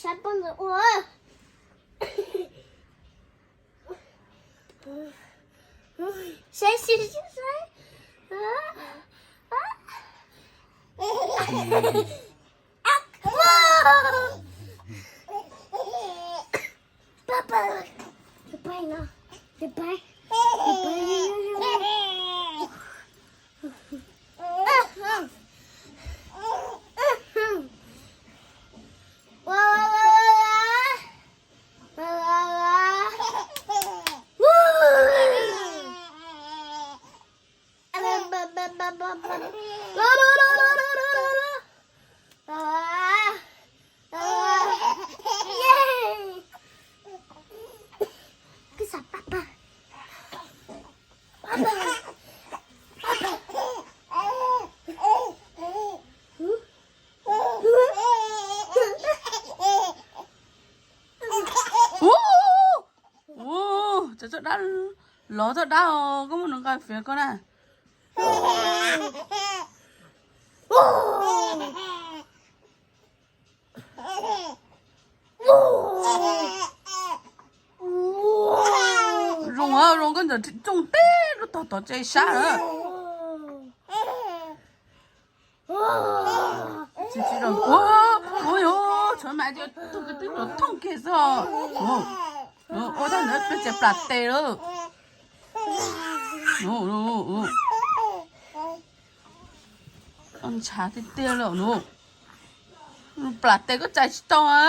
Saib poj ntxoog ua. Saib, saib, saib, saib. Papa, tus pais no, tus pais, tus pais. Ua, ua, cov txoj dab, lov txoj dab os, koj muab nws nqa fiav koj na. Zoo, zoo koj ntawm tsooj teb lub tog tod tse sab lawm. Tsis, tsis zoo. Ua, ua, yog tshuav mas tias tus kwv twb los thooj kiag xwb os. Ua tag ntawd peb tsis plam tes lawm. Ntshav tiag tiag lawm nus. Plam tes koj txais tsis tau a.